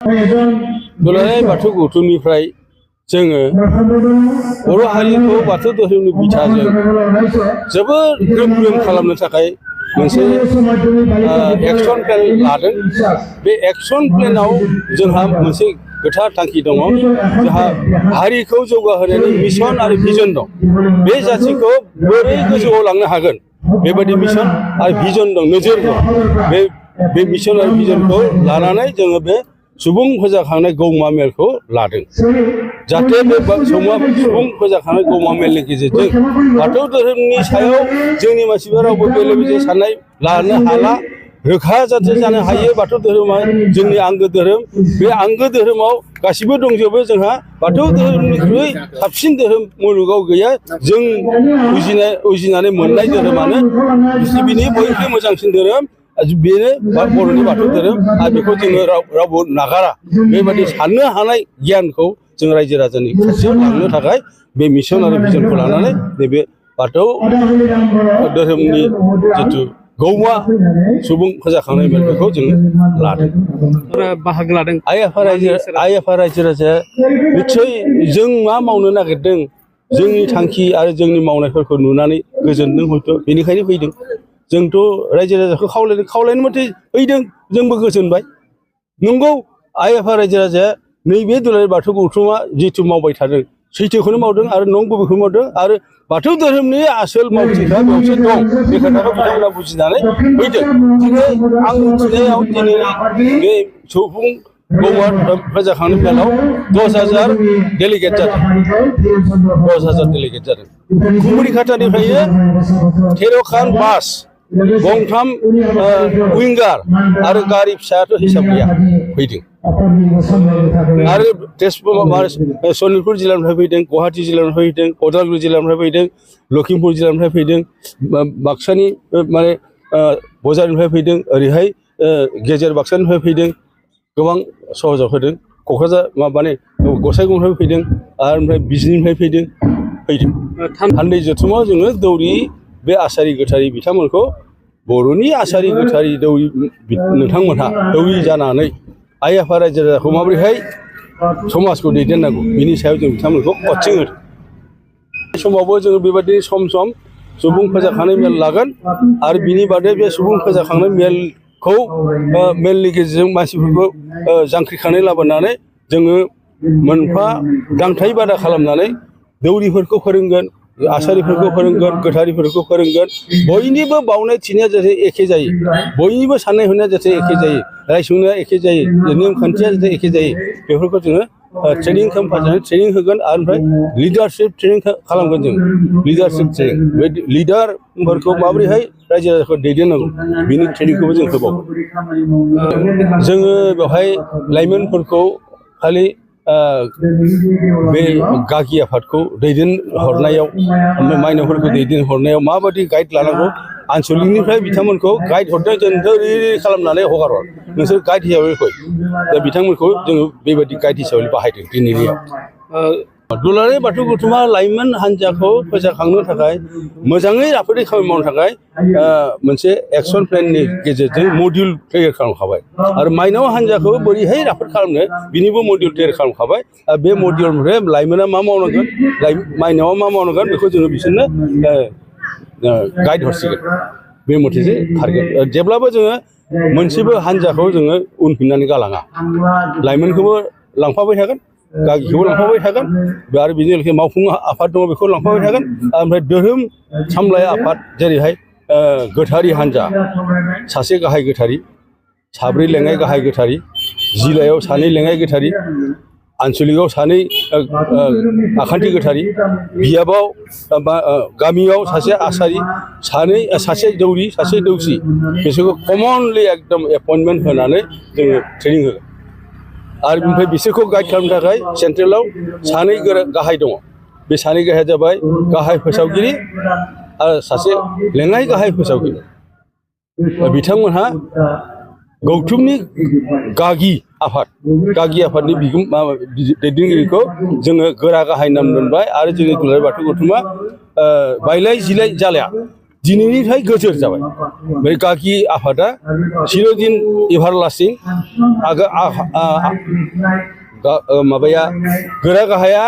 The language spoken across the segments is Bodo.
दुलाराय बाथौ गौथुमनिफ्राय जोङो बर' हारिखौ बाथौ धोरोमनि बिथाजों जोबोद ग्रोम ग्रोम खालामनो थाखाय मोनसे एक्सन प्लेन लादों। बे एक्सन प्लेनाव जोंहा मोनसे गोथार थांखि दङ। जोंहा हारिखौ जौगाहोनायनि मिशन आरो भिजन दं। बे जाथिखौ बोरै गोजौआव लांनो हागोन बेबायदि मिशन आरो भिजन दं, नोजोर दं। बे मिशन आरो भिजनखौ लानानै जोङो बे सुबुं फोजाखांनाय गौमा मेलखौ लादों। जाहाथे बे सुबुं फोजाखांनाय गौमा मेलनि गेजेरजों बाथौ धोरोमनि सायाव जोंनि मानसिफोरा रावबो बेले बेजे साननाय लानो हाला, रोखा जाथे जानो हायो। बाथौ धोरोमा जोंनि आंगो धोरोम। बे आंगो धोरोमाव गासिबो दंजोबो। जोंहा बाथौ धोरोमनिख्रुइ साबसिन धोरोम मुलुगाव गैया। जों उजिनानै मोननाय धोरोमानो बिनि बयनिख्रुइ मोजांसिन धोरोम बेनो बर'नि बाथौ धोरोम। आरो बेखौ जोङो रावबो नागारा। बेबायदि साननो हानाय गियानखौ जों रायजो राजानि खाथियाव लांनो थाखाय बे मिशन आरो भिजनखौ लानानै नैबे बाथौ धोरोमनि जिथु गौमा सुबुं फोजाखांनाय मेल बेखौ जोङो लादों, बाहागो लादों। आइ आफा रायजो राजाया निस्सय जों मा मावनो नागिरदों, जोंनि थांखि आरो जोंनि मावनायफोरखौ नुनानै गोजोनदों हयथ', बेनिखायनो फैदों। जोंथ' रायजो राजाखौ खावलायनो मथे फैदों, जोंबो गोजोनबाय। नंगौ, आइ आफा रायजो राजाया नैबे दुलाराय बाथौ गौथुमा जिथु मावबाय थादों सैथोखौनो मावदों आरो नंगुबैखौनो मावदों। आरो बाथौ धोरोमनि आसोल मावथिफ्रा बेयावसो दं। बे खोथाखौ बिथांमोना बुजिनानै फैदों। दिनै आं मिथिनायाव दिनै बे सुबुं गौमा फोजाखांनाय मेलाव 10,000 डेलिगेट जादों। 10,000 डेलिगेट जादों। कुमुरिघाटानिफ्रायनो 13 खान बास, गंथाम उइंगार आरो गारि फिसाथ' हिसाब गैया फैदों। आरो तेजपुर सनितपुर जिल्लानिफ्राय फैदों, गुवाहाटि जिल्लानिफ्राय फैदों, उदालगुरि जिल्लानिफ्राय फैदों, लखिमपुर जिल्लानिफ्राय फैदों, बाक्सानि माने बजारनिफ्राय फैदों, ओरैहाय गेजेर बाक्सानिफ्राय फैदों, गोबां सहजाव फैदों। क'क्राझार माने गसाइगावनिफ्राय फैदों, आरो ओमफ्राय बिजनिनिफ्राय फैदों। थान्दै जथुमाव जोङो दौरि बे आसारि गोथारि बिथांमोनखौ बर'नि आसारि गोथारि दौरि नोंथांमोनहा दौरि जानानै आइ आफा रायजो राजाखौ माबोरैहाय समाजखौ दैदेननांगौ बिनि सायाव जों बिथांमोनखौ कचिं होदों। बे समावबो जोङो बेबायदि सम सम सुबुं फोजाखांनाय मेल लागोन। आरो बिनि बादै बे सुबुं फोजाखांनाय मेलखौ मेलनि गेजेरजों मानसिफोरखौ जांख्रिखांनाय लाबोनानै जोङो मोनफा दांथाइ बादा खालामनानै दौरिफोरखौ फोरोंगोन, आसारिफोरखौ फोरोंगोन, गोथारिफोरखौ फोरोंगोन। बयनिबो बावनाय थिनाया जाहाथे एखे जायो, बयनिबो साननाय हनाया जाहाथे एखे जायो, रायसंनाया एखे जायो, नेमखान्थिया जाहाथे एखे जायो, बेफोरखौ जोङो ट्रेनिं होगोन। आरो ओमफ्राय लिडारशिप ट्रेनिं खालामगोन। जों लिडारशिप ट्रेनिं, बे लिडारफोरखौ माबोरैहाय रायजो राजाखौ दैदेननांगौ बिनि ट्रेनिंखौबो जों होबावगोन। जोङो बेवहाय लाइमोनफोरखौ खालि बे गागि आफादखौ दैदेनहरनायाव, माइनावफोरखौ दैदेनहरनायाव माबायदि गाइड लानांगौ, आनसलिकनिफ्राय बिथांमोनखौ गाइड हरदों। जों ओरै खालामनानै हगार नोंसोर गाइड हिसाबै फै। दा बिथांमोनखौ जोङो बेबायदि गाइड हिसाबै बाहायदों दिनैनियाव। दुलाराय बाथौ गौथुमा लाइमोन हान्जाखौ फोजाखांनो थाखाय, मोजाङै राफोदै खामानि मावनो थाखाय मोनसे एक्सन प्लेननि गेजेरजों मडिउल तैयार खालामखाबाय। आरो माइनाव हान्जाखौ बोरैहाय राफोद खालामनो बिनिबो मडिउल तैयार खालामखाबाय। बे मडिउलनिफ्राय लाइमोना मा मावनांगोन, माइनावा मा मावनांगोन बेखौ जोङो बिसोरनो गाइड हरसिगोन। बे मथेसो खारगोन। जेब्लाबो जोङो मोनसेबो हान्जाखौ जोङो उनफिननानै गालाङा। लाइमोनखौबो लांफाबाय थागोन, गागिखौबो लांफाबाय थागोन, आरो बेजों लोगोसे मावफुं आफाद दङ बेखौ लांफाबाय थागोन। ओमफ्राय धोरोम सामलाय आफाद, जेरैहाय गोथारि हान्जा, सासे गाहाय गोथारि, 4 लेङाइ गाहाय गोथारि, जिल्लायाव 2 लेङाइ गोथारि, आनसलिकआव 2 आखान्थि गोथारि, बियाबाव गामियाव 1 आसारि, सासे दौरि, 1 दौसि, बिसोरखौ कमनलि एकदम एपइन्टमेन्ट होनानै जोङो ट्रेनिं होगोन। आरो बेनिफ्राय बिसोरखौ गाइड खालामनो थाखाय सेन्ट्रेलाव 2 गाहाय दङ। बे 2 गाहाया जाबाय गाहाय फोसावगिरि आरो 1 लेङाइ गाहाय फोसावगिरि। बिथांमोनहा गौथुमनि गागि आफादनि दैदेनगिरिखौ जोङो गोरा गाहाय नाम दोनबाय। आरो जोंनि दुलाराय बाथौ गौथुमा बायलाय जिलाय जालिया। दिनैनिफ्राय गोजोर जाबाय बे गागि आफादा चिरदिन एभारलास्टिं माबाया गोरा गाहाया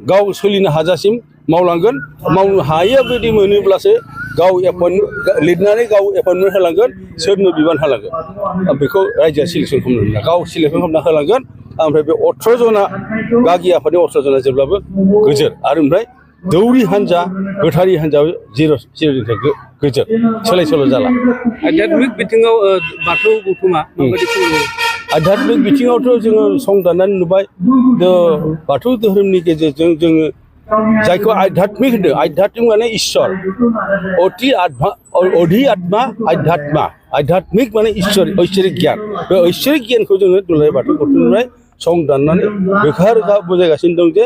गाव सोलिनो हाजासिम मावलांगोन मावनो हायै बायदि मोनोब्लासो गाव लिरनानै गाव एपइन्टमेन्ट होलांगोन सोरनो बिबान होलांगोन बेखौ रायजोआ सिलेक्सन खालामनो गाव सिलेक्सन खालामना होलांगोन ओमफ्राय बे 18 जना गागि आफादनि 18 जना जेब्लाबो गोजोर आरो ओमफ्राय दौरि हान्जा गोथारि हान्जा चिरदिन गोजोर सोलाय सोल' जाला आध्यात्मिक बिथिङाव बाथौ गौथुमा माबायदि खुङो आध्यात्मिक बिथिङावथ' जोङो संदाननानै नुबाय बाथौ धोरोमनि गेजेरजों जोङो जायखौ आध्यात्मिक होनदों आध्यात्मिक माने इसोर अधि आत्मा आध्यात्मिक माने ऐश्वरिक गियान बे ऐश्वरिक गियानखौ जोङो दुलाराय बाथौ गौथुमनिफ्राय संदाननानै रोखा रोखा बुजायगासिनो दं जे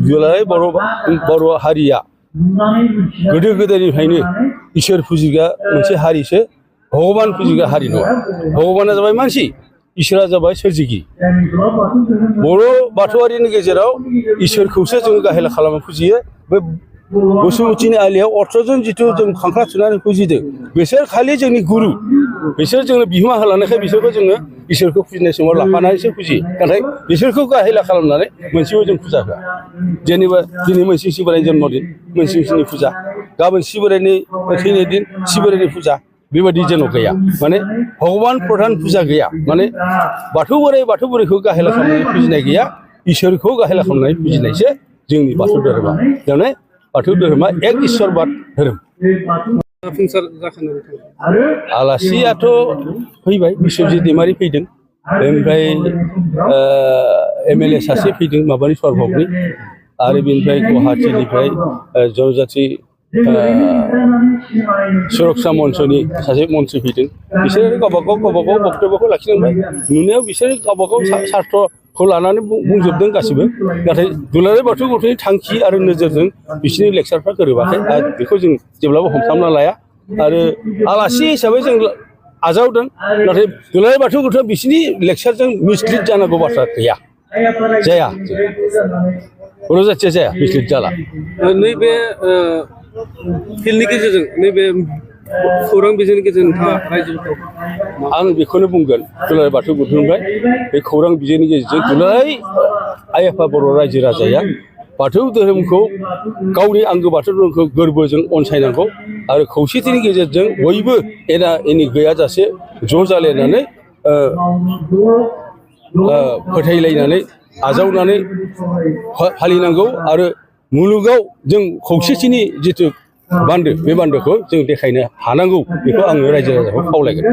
दुलाराय बर' हारिया गोदो गोदायनिफ्रायनो इसोर फुजिग्रा मोनसे हारिसो भगबान फुजिग्रा हारि नङा भगबाना जाबाय मानसि इसोरा जाबाय सोरजिगिरि बर' बाथौआरिनि गेजेराव इसोरखौसो जों गाहेला खालामना फुजियो बे बसुमतिनि आलियाव 18 जन जिथु जों खांख्ला थुनानै फुजिदों बिसोर खालि जोंनि गुरु बिसोर जोंनो बिहोमा होलांनायखाय बिसोरखौ जोङो इसोरखौ फुजिनाय समाव लाफानानैसो फुजियो नाथाय बिसोरखौ गाहेला खालामनानै मोनसेबो जों फुजा होआ जेनेबा दिनै मोनसिं सिबोरायनि जन्मदिन मोनसिंनि फुजा गाबोन सिबोरायनि थैनाय दिन सिबोरायनि फुजा बेबायदि जेन' गैया माने भगबान प्रधान फुजा गैया माने बाथौ बोराइ बाथौ बोराइखौ गाहेला खालामनानै फुजिनाय गैया इसोरखौ गाहेला खालामनानै फुजिनायसो जोंनि बाथौ धोरोमा माने बाथौ धोरोमा एक इसोरबाद धोरोम जाफुंसार जाखांनो आलासियाथ' फैबाय बिश्वजित दैमारि फैदों ओमफ्राय MLA सासे फैदों माबानि सरभगनि आरो बेनिफ्राय गुवाहाटीनिफ्राय जनजाति सुरक्षा मन्चनि सासे मन्थ्रि फैदों बिसोरो गावबागाव बक्तब्यखौ लाखिनांबाय नुनायाव बिसोर गावबागाव सार्थखौ लानानै बुंजोबदों गासिबो नाथाय दुलाराय बाथौ गौथुमनि थांखि आरो नोजोरजों बिसोरनि लेक्सारफ्रा गोरोबाखै आरो बेखौ जों जेब्लाबो हमथामना लाया आरो आलासि हिसाबै जों आजावदों नाथाय दुलाराय बाथौ गौथुमा बिसोरनि लेक्सारजों मिसलिड जानांगौ बाथ्रा गैया जाया बर' जाथिया जाया मिसलिड जाला नैबे फिल्डनि गेजेरजों नैबे खौरां बिजोंनि गेजेरजों नोंथाङा रायजोफोरखौ आं बेखौनो बुंगोन दुलाराय बाथौ गौथुमनिफ्राय बे खौरां बिजोंनि गेजेरजों दुलाराय आइ आफा बर' रायजो राजाया बाथौ धोरोमखौ गावनि आंगो बाथौ धोरोमखौ गोरबोजों अनसायनांगौ आरो खौसेथिनि गेजेरजों बयबो एना एनि गैयाजासे ज' जालायनानै फोथायलायनानै आजावनानै फालिनांगौ आरो मुलुगाव जों खौसेथिनि जिथु बान्दो बे बान्दोखौ जों देखायनो हानांगौ बेखौ आङो रायजो राजाखौ खावलायगोन